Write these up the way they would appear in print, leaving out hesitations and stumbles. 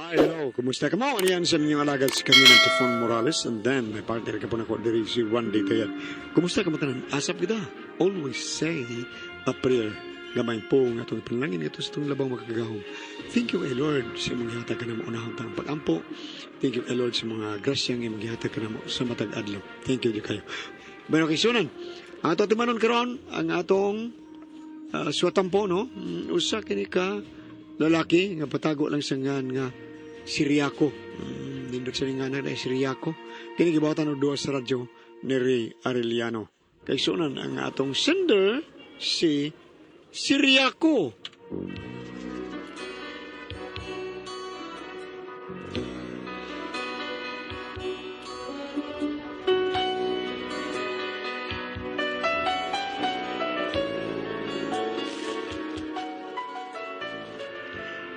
Hi, hello. Kumusta ka mo? Ano yan sa inyong alagad si Camino Tefon Morales, and then may partner ka po na ko diri si Randy Tayad. Kumusta ka mo tanan? Asap kita. Always say a prayer. Gamay po nga itong panalangin ito sa itong labang makagagahom. Thank you, eh, Lord, sa imong gihatag ka namo unahon tanang pag-ampo. Thank you, eh, Lord, sa mga grasyang imong gihatag ka namo sa matag adlaw. Thank you, di kayo. Bueno, kaysunan, ang ato timanon karon ang atong suwatampo, no? Usa kini ka lalaki nga patago lang sa ngan nga Siriako. Nindot sa nga na Siriako. Kini gibawatan og duha sa radyo ni Ray Arellano. Kaysunan ang atong sender si Siriako.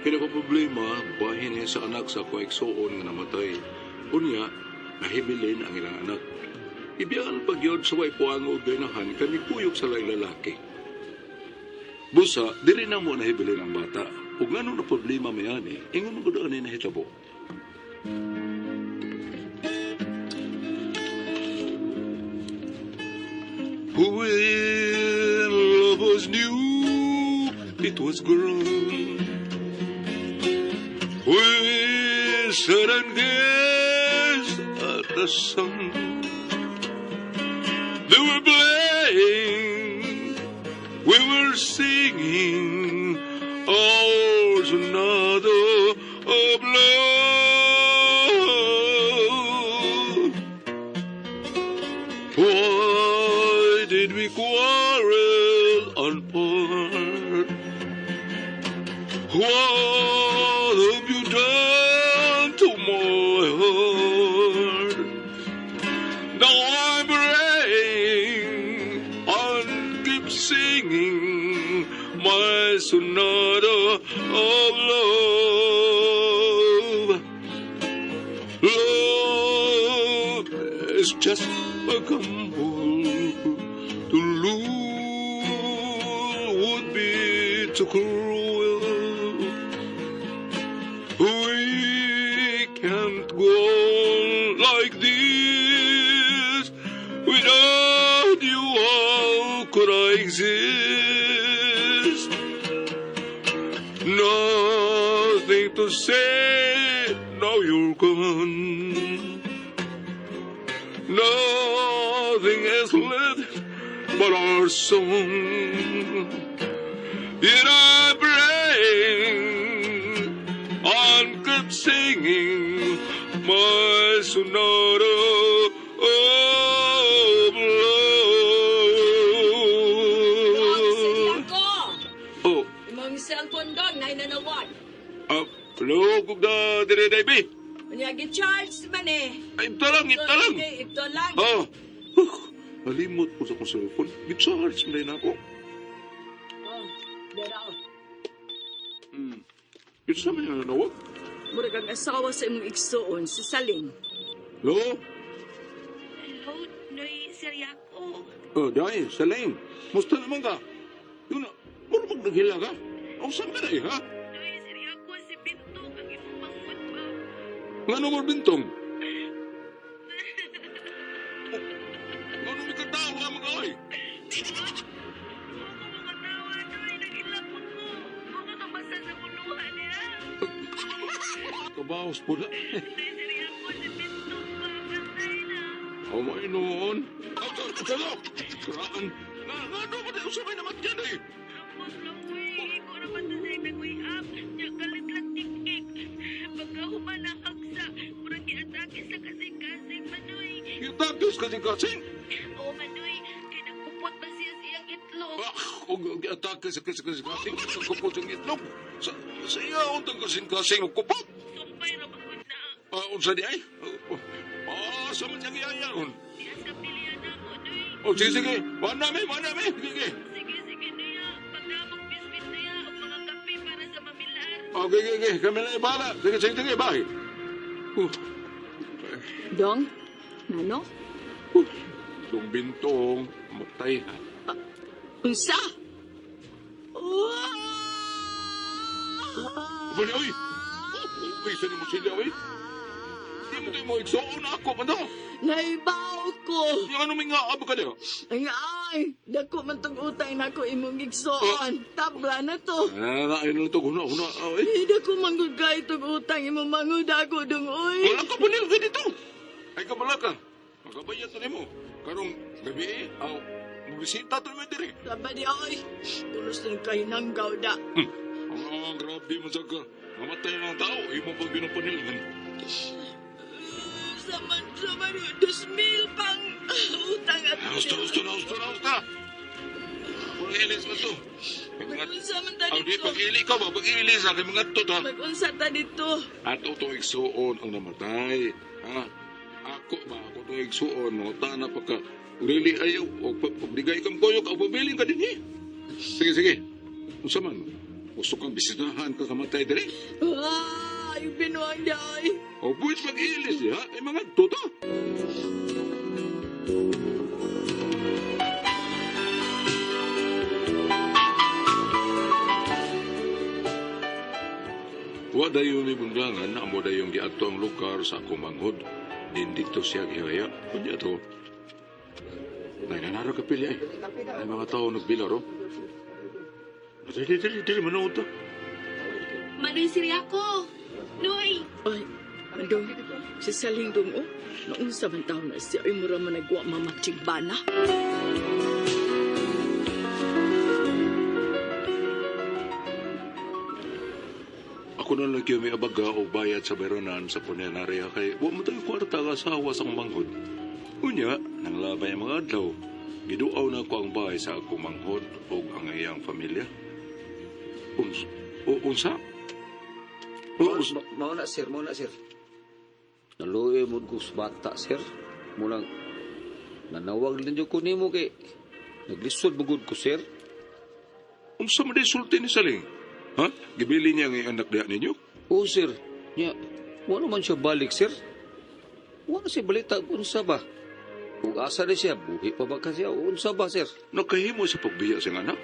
Kini ko problema, bahin niya sa anak sa ako igsuon nga namatay. Unya, nahibilin ang ilang anak. Ibiyaan pagyod sa way puango og ganahan kani kuyog sa lay lalaki. Busa, diri na mo nahibilin ang bata. Ug ngano na problema may ani, ingon mo gud ani nahitabo. When love was new, it was grand. We sat and gazed at the sun. They were playing, we were singing, ours another of love. Why did we quarrel and part? What have you done to my heart? Now I'm praying and keep singing my sonata of love. Love is just a gamble. To lose would be too cruel. We can't go on like this. Without you, how could I exist? Nothing to say, now you're gone. Nothing is left but our song. Yet I pray and keep singing my sonata of Dong, love. Siriako! Oh, Imong cellphone dong, 991. Hello, kugda dire daybi. Unya, gi-charge man eh. Ay, ito lang, ito lang. Okay, ito lang. Oh, nalimot ko sa akong cellphone. Gi-charge man na ako. Oh, dara oh. Ito sa mga nanawag. Murag ang asawa sa imong igsuon, si Saling. Hello? Hello, Noy Siriako. Oh, dahil, Saling. Musta naman ka? Yun na, puro pag naghila ka. Ang saan ka na eh, ha? Noy Siriako, si Bintong ang imong manghod ba? Nga mo bintong? Nga nung ikatawa mga oy? Ako mga tawa, Noy, nag-ilapon ko. Mga kamasa sa kuluhan niya. Kabaos po na. Noy Siriako, si Bintong ba? Bantay na. Oh, may noon. Salo! Karaan! Nga, nga, doon ba tayo sabay naman dyan eh? Ambot lang ko eh. Ikaw naman na sa imong up. Nya galit lang tikik. Pagkahuman ang hagsa, murag giatake sa kasing-kasing, Manoy. Itagos kasing-kasing! Oo, Manoy. Kay nagpupot ba siya sa iyang itlog? Ah, kung atake sa kasing-kasing, sa kupot ang itlog. Sa iya, untang kasing-kasing ang kupot. Sumpay ra magud na. Ah, unsa di ay? Ah, sa man siyang iyayaon? Diya sa pilihan ako, Noy. Oh, sige, sige. Mana mi, mana mi. Sige, sige. Sige, sige, Noya. Pagdamog biscuit, Noya, o mga kape para sa mamilar. Okay, sige, sige. Kami na ibala. Sige, sige, sige. Bye. Dong, nano? Itong bintong, matay ha. Unsa? Bali, oy! Uy, sino mo sila, eh? Di mo tayo mo igsoon ako, man daw. Naibaw ko. Yung ano may nga abo ka niya? Ay, ay, dako man tong utang nako imong igsoon. Tabla na to. Na, na, ayun lang ito. Huna, huna, eh. Ay, dako manggod kay itong utang imong mangod ako dong, oy. Wala ka pa nila dito. Ay, kabala ka. Magabayad to nimo. Karong gabi, eh, aw, mabisita to naman diri. Taba di, oy. Tulos din kayo ng gawda. Ah, grabe man sa ka. Namatay na ang tao. Imo pag ginapanilgan. Saman, saman, 2,000 pang utang at... Husto, husto na, husto na, husto. Puro ilis na to. Mag-unsa man ta Ang di, dito. pag-ili ka ba? Pag-ili sa akin, mga to, ha? Mag-unsa ta dito. Ato itong igsuon ang namatay. Ha? Ako ba? Ako itong igsuon. No? Tana pa ka. Really ayaw. O, pagdigay kang koyok, o pabiling ka din eh. Sige, sige. Unsa man? Gusto kang bisitahan ka kamatay diri? Ay, binuang di, oy. O buwis mag-ilis ha? Ay mga tuta. Wa dayon ni bundangan, amo dayong giadto ang lugar sa akong manghod. Din dito siya gihaya. Kunya to. Nay, nanaro ka pili ay. Ay mga tao nagbilaro. Dili, dili, dili, manood ta. Manoy Siriako. Noy! Ay, andong, si Saling dong, oh. Noong sa man taon na siya, ay mura man nagwa mamachigbana. Ako na lang kayo may abaga o bayad sa bayronan sa punerarya kay wa mo tayo kwarta ang asawa sa akong manghod. Unya, nanglabay ang mga adlaw. Giduaw na ko ang bahay sa akong manghod o ang iyang pamilya. Uns, o, unsa? O, unsa? Mao na sir, mao na sir. Naluoy mo ko sa bata sir. Munang nanawag din jud ko nimo kay naglisod bugod ko sir. Unsa man di sulti ni Saling? Ha? Gibili niya ang iyang anak diha ninyo? Oo sir. Nya, wala man siya balik sir. Wala siya balita unsa ba? Ug asa ni siya, buhi pa ba ka siya? Unsa ba sir? Nakahimo sa pagbiya sa iyang anak?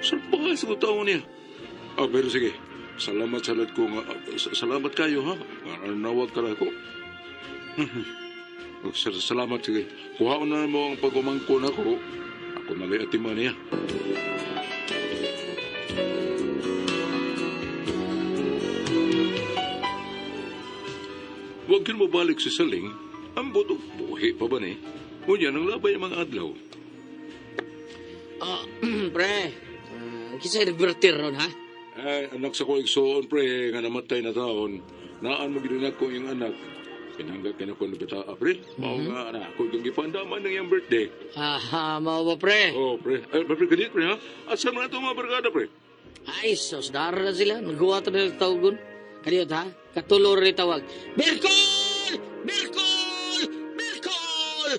Salbahay sa tao niya. Ah, pero sige. Salamat sa lahat ko nga. Salamat kayo, ha? Nawag ka na ako. Oh, Salamat, sige. Kuhaon na mo ang pagumangkon ako. Ako na lang atima niya. Huwag kin mo balik si Saling. Ang buto, buhi pa ba ni? Unya, nang labay ang mga adlaw. Ah, pre. Kinsa nagbertir ron ha? Ay, anak sa ko igsoon, pre, nga namatay na taon. Naan mo gid ko yung anak. Pinangga ka na ko nabita, pre. Mao nga na ako yung gipandaman ng iyang birthday. Ah, mao ba pre? Oh, pre. Ay, pre, ganit, pre, ha? Asa man ito mga barkada, pre? Ay, sos dara na sila. Naghuwa to nila tawagon. Kaniyot ha? Katulor ni tawag. Berkol! Berkol! Berkol!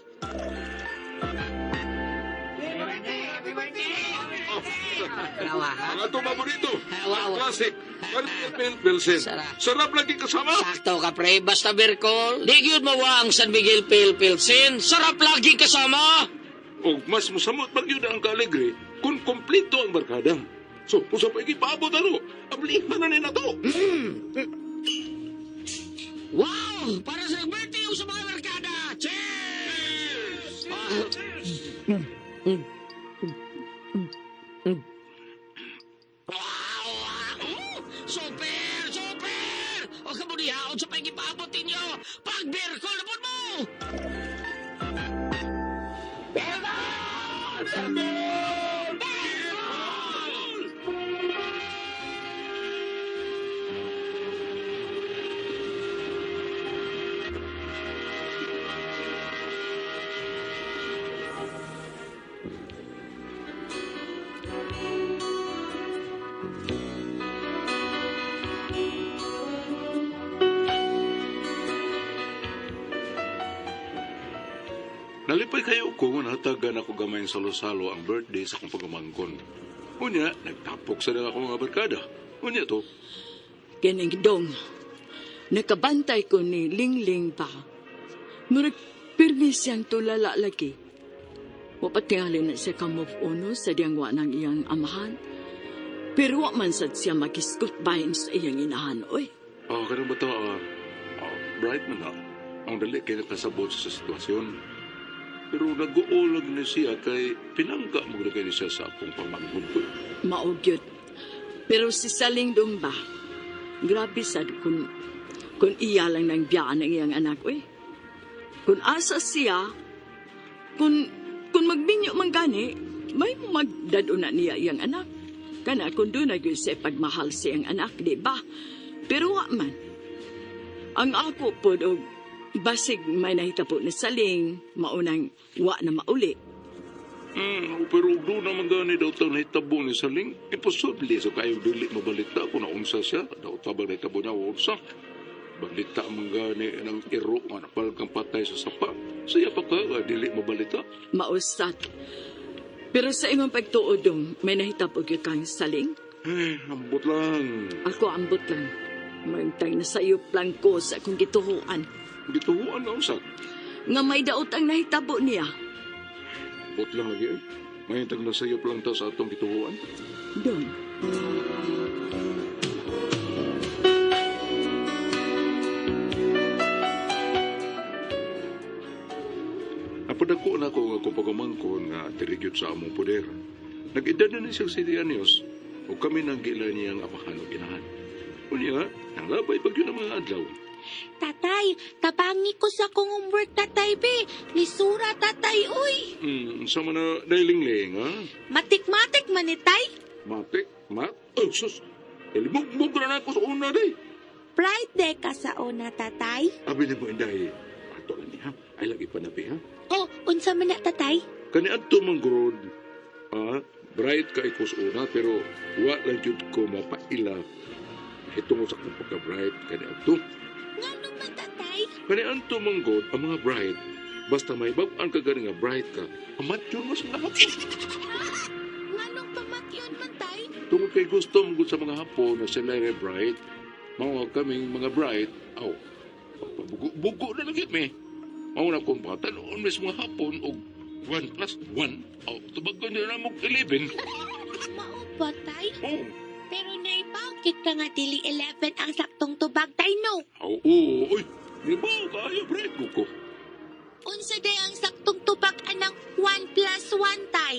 Tawa ha? Ang ato paborito. Wow. Classic. Carmel Pilsen. Sarap. Sarap lagi kasama. Sakto ka pre, basta Berkol. Di gyud mawa ang San Miguel Pale Pilsen. Sarap lagi kasama! Og mas musamot pag yun ang kaalegre kung kompleto ang barkada. So, kung sa paigi paabot ano, ablihan na ni na to. Wow! Para sa birthday yung sa mga barkada! Cheers! Wow! Oh! Super! Super! O kamunihaon sa pagipaabot ninyo! Pag-beer call na po mo! Nalipay kayo ko nga natagan ako gamay salo-salo ang birthday sa akong pagumangkon. Unya, nagtapok sa ako mga barkada. Unya to, Kining dong, nakabantay ko ni Lingling pa. Murag pirmi siyang tulala lagi. Wapatingali na siya ka-move on sa diyang wa ng iyang amahan. Pero wa man sad siya magisgot bahin sa iyang inahan, oy. Ah, kanang bata, bright man na. Ang dali kay nakasabot sa sitwasyon. Pero nag-uulag ni siya kay pinangga mo na kay siya sa akong pamangkon ko. Mao gyud. Pero si Saling dong ba? Grabe sad kung iya lang nang biyaan ang iyang anak, uy. Kung asa siya, kung magbinyo man gani, may magdad-o na niya iyang anak. Kana kung doon na gyud siya pagmahal siyang anak, di ba? Pero wa man. Ang ako pod og basig may nahitabo ni Saling, maunang wa na mauli. Pero doon naman gani daw tang nahitabo ni Saling. Imposible sa kayo dili mabalita kung naunsa siya. Daw tabang nahitabo niya unsa. Balita man gani ng iro nga napalkang patay sa sapa. Siya pa ka nga dili mabalita. Mausat. Pero sa imong pagtuo dong, may nahitabo gyud kang Saling. Eh, ambot lang. Ako ambot lang. Mantang na sayop lang ko sa akong gituhuan. Gituhuan na unsa. Nga may daot ang nahitabo niya. Ambot lang lagi eh. Ngayon tang nasayop lang ta sa atong gituhuan. Dong. Napadako na ko nga akong pagumangkon nga dirigyot sa among poder. Nag-edad na ni siyang 7 anyos o kami nang gila niyang amahan o ginahan. Unya, nanglabay pag yun ang mga adlaw. Tatay, tabangi ko sa akong homework, tatay, be. Lisura, tatay, uy. Sa mga nailingling, ha? Matik-matik man ni tay. Matik, mat, oh, sus! Ilimugmug na na ako sa una, day. Pride day ka sa una, tatay. Abi na mo, inday. Ato lang niya, ay lagi pa nabi, ha? Oh, unsa man na, tatay? Kani adto man gurod, ha? Bright ka iko sa una, pero wa lang jud ko mapaila. Itong sa akong pagka-bright, kani adto. Ngano man, tatay? Kani adto man gurod, ang mga bright, basta may bab-an ka gani nga bright ka, amat yun mo sa mga hapon. Nganong pamatyon man, tay? Tungod kay gusto mo gud sa mga hapon na sila ay bright, mao kaming mga bright, aw, bugo na lang mi. Mao na kung patanon mis mga hapon og 1 plus 1, aw, tubag ko nila mo 11. Mao ba, tay? Oh, Pero naibawkit ka nga dili 11 ang saktong tubag, tay, no? aw, oo, oy, di ba kaya bright ko ko? Unsa day ang saktong tubag anang 1 plus 1, tay?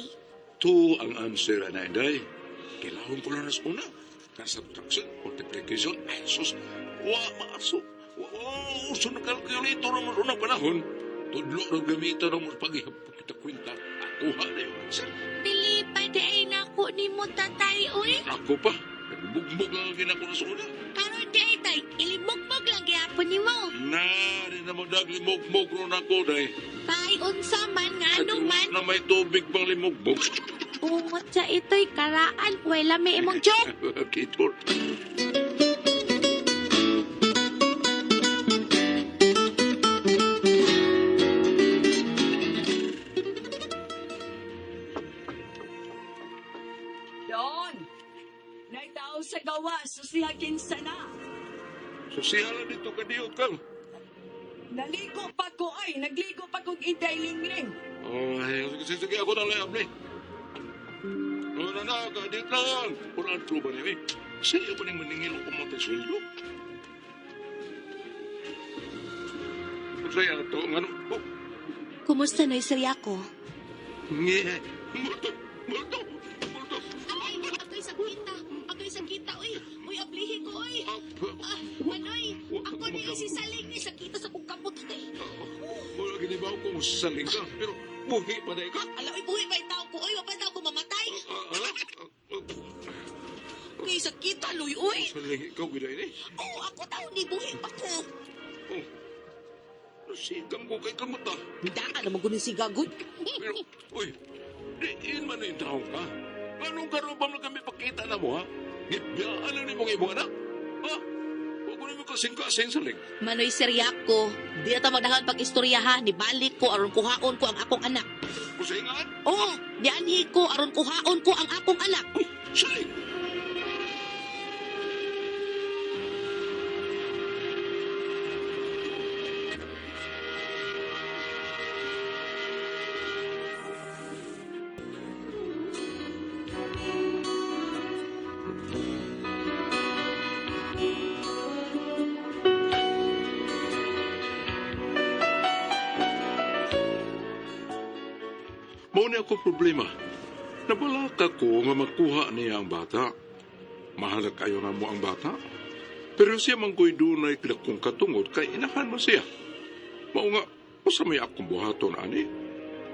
2 ang answer na inday. Kailangan ko lang na sa una. Subtraction, multiplication, ay sus, wa maaso. Wa, uso na calculator ang unang panahon. Tudlo ng gamitan ang pag-ihapon kita kwenta. Akuha na yung answer. Pili pa di ay nako ni mo, tatay, uy. Ako pa, nagbugbog lang ang ginako na sa una. Karon di ay, tay, ilimugmog lang gihapon ni mo. Na, di na mo daglimugmog ron ako, day. Tay, unsa man, nga ano man. Na may tubig bang limugbog. Ungot sa ito'y karaan, wala may imong joke. Kitor. Don! Naitao sa gawa, susiha kinsa na. Susihala dito ka diyo, kang. Naligo pa ko ay, nagligo pa kong inday lingling. Ay, sige, sige, ako na lang, abli. Ano na, kadit lang. Wala ang truba niya, eh. Sa'yo pa niyang maningil o kumatay sweldo? Sa'yo ito, nga no? Oh, Kumusta na istorya ko? nge. Multo, multo, multo. Ay, ako'y sakita. Ako'y sakita, uy. Uy, ablihi ko, uy. Ah, Manoy, ako ni si Saling ni sakita sa kong kamot, uy. Wala ginibaw kung saling ka, pero buhi pa na ka. Ala, uy, buhi pa yung tao ko, uy. Wapa tao ko mamatay. Ah, ah, ah, Kay sakita, luy, uy. Saling ikaw, giday ni. Oo, ako tao ni buhi pa ko. Oh, nasigam ko kay kamot ah. Bidaan naman ko ni si Gagod. Pero, uy, diin man na yung taong ka. Anong karoon ba kami pakita na mo, ha? Gibiyaan lang ni mong imong anak? Ha? Huwag ko naman kasing-kasing saling. Manoy Seriako, di na ta magdahan pag istorya ha, nibalik ko aron kuhaon ko ang akong anak. Kusingan? Oo, nianhi ko aron kuhaon ko ang akong anak. Uy, saling! Mao ni ako problema. Nabalaka ko nga makuha niya ang bata. Mahal na kayo na mo ang bata. Pero siya man ko'y dunay dakong katungod kay inahan man siya. Mao nga, usa may akong buhaton ani.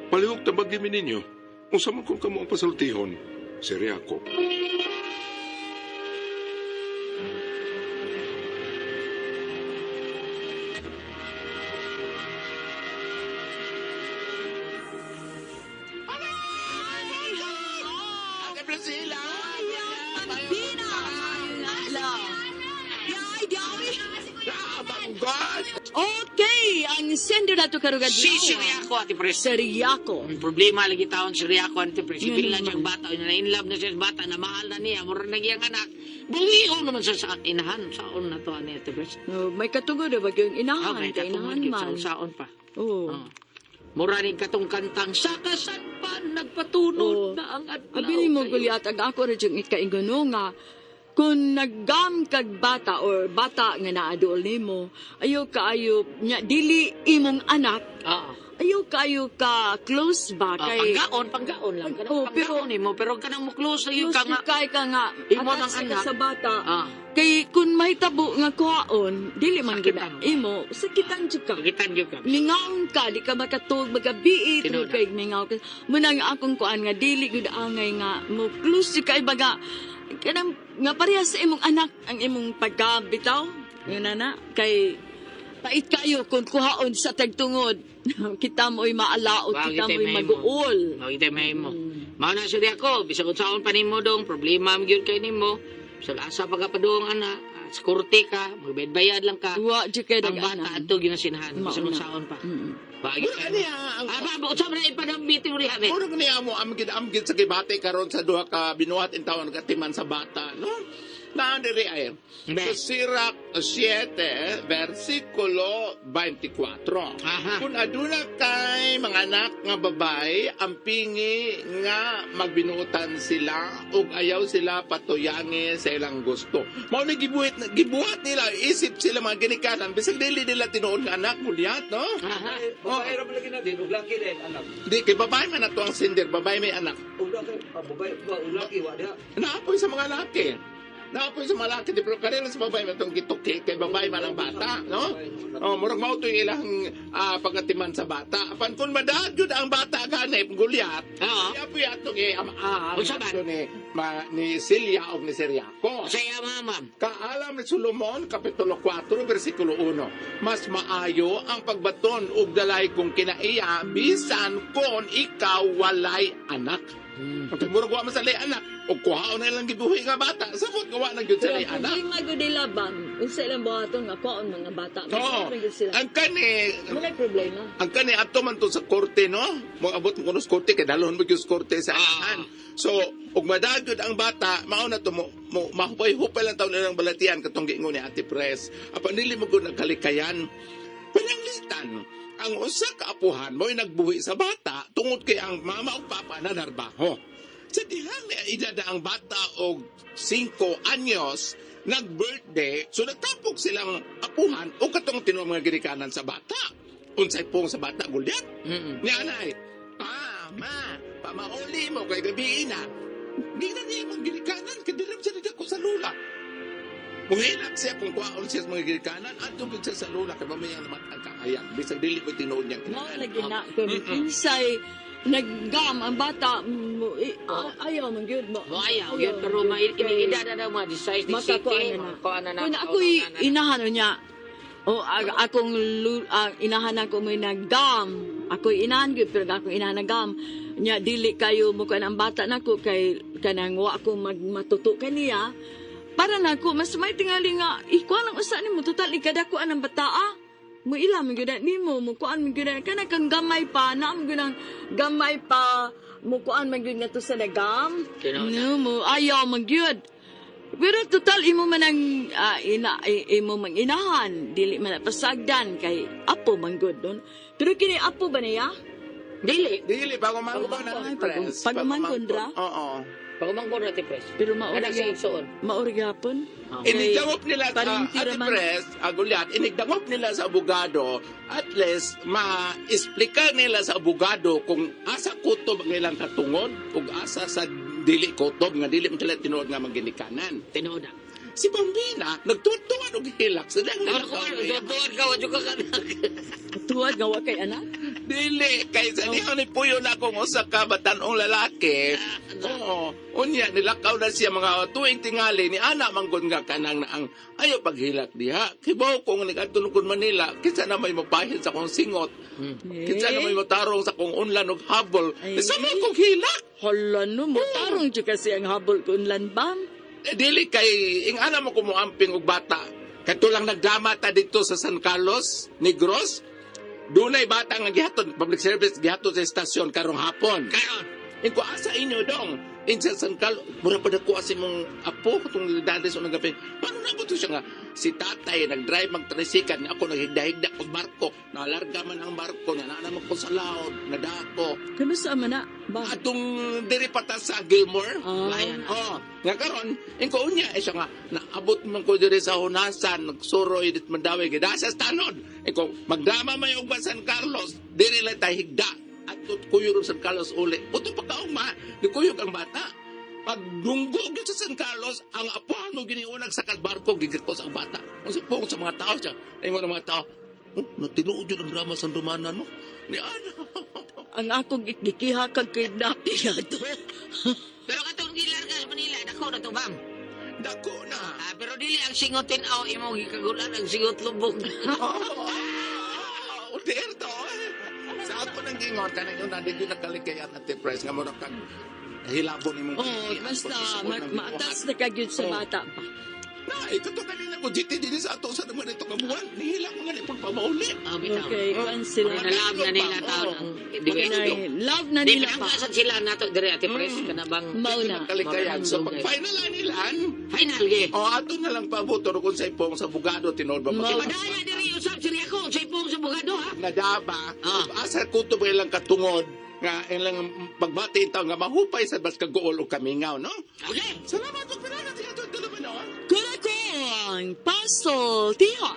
Palihog tabagi mi ninyo. Unsa man kung kamo ang pasultihon, Siriako. Ate Priscilla! Ah, Okay, ang sender nato karong adlaw. Si Siriaco, Ate Pres. Siriaco. Ang problema lagi taon si Riaco, Ate Pres. Yun Ibil na siyang naman. bata, na in love na siya sa bata, na mahal na niya, mura na iyang anak. Buwion naman siya sa inahan. Saon na to, ani Ate Pres. Oh, may katungod ba yung inahan Ah, may kay katungod inahan gyud man. sa saon pa. Oo. Oh. Mura ni katong kantang sa kasanpan nagpatunod Oo. na ang adlaw. Abi ni mo kayo. gulyat ang ako ra yung ikaingono nga kung naggam kag bata or bata nga naaduol nimo, ayaw kaayo nya dili imong anak, Oo. ayaw kaayo ka close ba Ah, kay panggaon, panggaon lang. Kanang Oo, pero- panggaon nimo, pero kanang mo close sa iyo close ka nga. kay ka nga Imo attached ng ka anak. sa bata. Ah, Kay kung mahitabo nga kuhaon, dili man gud Sakitan. imo, sakitan jud ka. pagitan gyud ka. Mingaon ka, di ka makatug, magabiit, Tinuod mo kay mingaw ka. Muna nga akong kuan nga, dili gud angay nga, mo close jud kay baga, kanang nga parehas sa imong anak, ang imong pagkabitaw. Yun na na, kay pait kayo kung kuhaon sa tagtungod. Kita mo'y maalaot, Wag kita itay mo'y mahimo. maguol. Mao kitay mahimo. Mao na si ako, bisag unsaon pa nimo dong, problema man gyud kay nimo. Bisag asa pa ka padung ana, ah, sa korte ka, magbayad-bayad lang ka. Wa jud kay Ang bata dag-anan. adto ginasinahan, bisag Mao na. unsaon pa. Wag Mura kitay. niya ang Ah, ba, ba, unsa man na ipanambitin mo diha, be? Mura niya mo amgid amgid sa gibati karon sa duha ka binuhat in taon katiman sa bata, no? Naa diri ay. Be. Sa Sirach 7 versikulo 24. Aha. Kung aduna kay mga anak nga babae, ang pingi nga magbinuotan sila ug ayaw sila patuyangi sa ilang gusto. Mao ni gibuhat gibuhat nila isip sila mga ginikanan bisag dili nila tinuod nga anak mulyat, no? Aha. Babae ra man lagi na din, ug laki din anak. Di kay babae man ato ang sender, babae may anak. Ug laki, ah, babae ba ug laki wa diha. Naapoy sa mga laki. Naapoy sa mga laki, di pero kanila sa babae man itong gituki, kay babae man ang bata, no? Oh, murag mao to yung ilang pagatiman sa bata. Apan kung madaad yun ang bata ganip, gulyat, Oo. Apoy ato kay ama Unsa man? ni, ma, ni Celia o ni Seriaco. Sa iya mga ma'am. Kaalam ni Solomon, Kapitulo 4, versikulo 1. Mas maayo ang pagbaton og dalay kung kinaiya, bisan kon ikaw walay anak. Okay, murag wa man sa lay anak, og kuhaon na lang gibuhi nga bata, sabot gawa na gyud sa Pero lay ang anak. problema gud nila bang, unsa ilang buhaton nga kuhaon mga bata. Oo. Masakit man gyud sila. Ang kani Walay problema. ang kani ato man to sa korte no, moabot mo kuno sa korte kay dalhon mo gyud sa korte sa inahan. So, ug madagyod ang bata, mao na to mo, mo mahupay-hupay lang taon nilang balatian katong giingon ni Ate Pres. Apan dili mo gud nagkalikayan. Pananglitan, ang usa ka apuhan mo'y nagbuhi sa bata tungod kay ang mama ug papa na narbaho. Sa dihang edad na ang bata og 5 anyos, nag-birthday, so nagtapok silang apuhan o katong tinuang mga ginikanan sa bata. Unsay pong sa bata gulyat. Mm. Ni anay, pa, ma, pamauli mo kay gabi na. Di na niya mong ginikanan, kay di rin siya nagdako sa lula. Muhilak siya kung kuwaon siya sa mga ginikanan, at yung siya sa lula, kay mamaya naman ang kakayang. Bisag dili mo tinuod niyang Mao kinahanglan. lagi na kung unsay naggam ang bata mo ayaw man gyud mo. Mo ayaw gyud pero man may gyud kay edad na daw mga 16, makakuan 17, na na. kuan na na. Kung ako'y inahan niya, o akong inahan ako may nagam. Ako'y inahan gyud pero akong inahan nagam. Nya dili kayo mo kan ang bata nako kay kanang wa ko magmatuto kaniya. Para nako mas may tingali nga ikuan ang usa nimo total ikadako ang bata ah. Mo ila man gyud na nimo, mo kuan man gyud na kana kang gamay pa, na mo gyud ang gamay pa, mo kuan man gyud nga to sa nagam. Tinuod. No, mo ayaw man gyud. Pero total imo man ang ina imo mang inahan, dili man na pasagdan kay apo man gud don. Pero kini apo ba niya? Dili. Dili, bago mangkon na Ay, Pres. pag- pagumangkon ra? Oo. Pagumangkon na ti Pres. Pero maori Anak sa igsoon. Maori gapon. Inigdangop nila sa Parinti Ate raman. Pres, agulyat, inigdangop nila sa abogado, at least ma-explica nila sa abogado kung asa kutob ang ilang katungod ug asa sa dili kutob nga dili man sila tinuod nga maginikanan. Tinuod na. Si Bambina nagtutuan og hilak sa dang Ano ko tuwan ka, wadyo ka kanak. Tuwad nga wa kay anak. Dili kay sa niya ni puyo na akong usa ka batanong lalaki. Oo. Unya nilakaw na siya mga tuwing tingali ni ana manggod nga kanang na ang ayo paghilak diha. Kibaw ko nga nigadto kun Manila kinsa na may mapahid sa akong singot. Kinsa na may motarong sa akong unlan og habol. Ay. Sa mga kong hilak. Hala no, mo tarong jud kasi ang habol ko unlan bam. Eh, dili kay ing ana mo kumuamping og bata. Kadto lang nagdama ta dito sa San Carlos, Negros. Dunay bata nga gihatod public service gihatod sa estasyon karong hapon. Karon. Inko asa inyo dong. In sa San Carlos, mura pa dako sa imong apo katong dali sa unang gabi. Paano na to siya nga si tatay nag-drive magtrisikan nga ako naghigda-higda og barko. Nalarga man ang barko nga naa naman ko sa laot, nadako. Kano sa man na? Ba? Atong diri pa ta sa Gilmore. Ah. Bayan na. Oh, nga karon, ingko unya eh siya nga naabot man ko diri sa Hunasan, nagsuroy dit Mandawi gid sa tanod. Ingko magdrama may og San Carlos, diri lang tay higda. Atot kuyog og San Carlos uli. Uto pagkaugma, gikuyog ang bata. Pagdunggo gyud sa San Carlos, ang apuhan mo giniunag sa barko gigikos ang bata. Unsa po sa mga tao siya? Ingon ang mga tao, oh, natinuod yun ang drama sa dumanan mo. Ni ana. Ang akong gikiha kag kidnapping ato. Pero katong gilarga sa Manila, dako na to, bam. Dako na. Ah, pero dili ang singot tinaw imong gikagulan ang singot lubog. Oo. Oh, to. Sa ako nang gingon kanang yun, nandito nakaligayat at press nga mo na kag hilabon imong Oh, kilian, basta pagsuot ng maatas na ka gyud sa Oh. bata pa. Na, ito to kanina ko GT din sa ato sa naman ito kabuan. Nihila ko nga ni pagpamauli. Ah, bitaw. Okay, kuan sila. Mga love na nila taon ang di ba? Kanay, love na Di nila pa. pinangkasan sila nato dire Ate Pres kana bang Mao na. Nakaligayat. So pag final na nilan, final ge. o ato na lang pabuto kung sa ipong sa bugado tinuod ba Mao. makita. Padaya diri usab si Riako sa ipong sa bugado ha. Nadaba, Ah. asa kutob ilang katungod nga ilang pagbati taon nga mahupay sa bas kaguol o kamingaw, no? Okay. Salamat og pinangat ato dalawa no. Kurakong Pasol Tiha.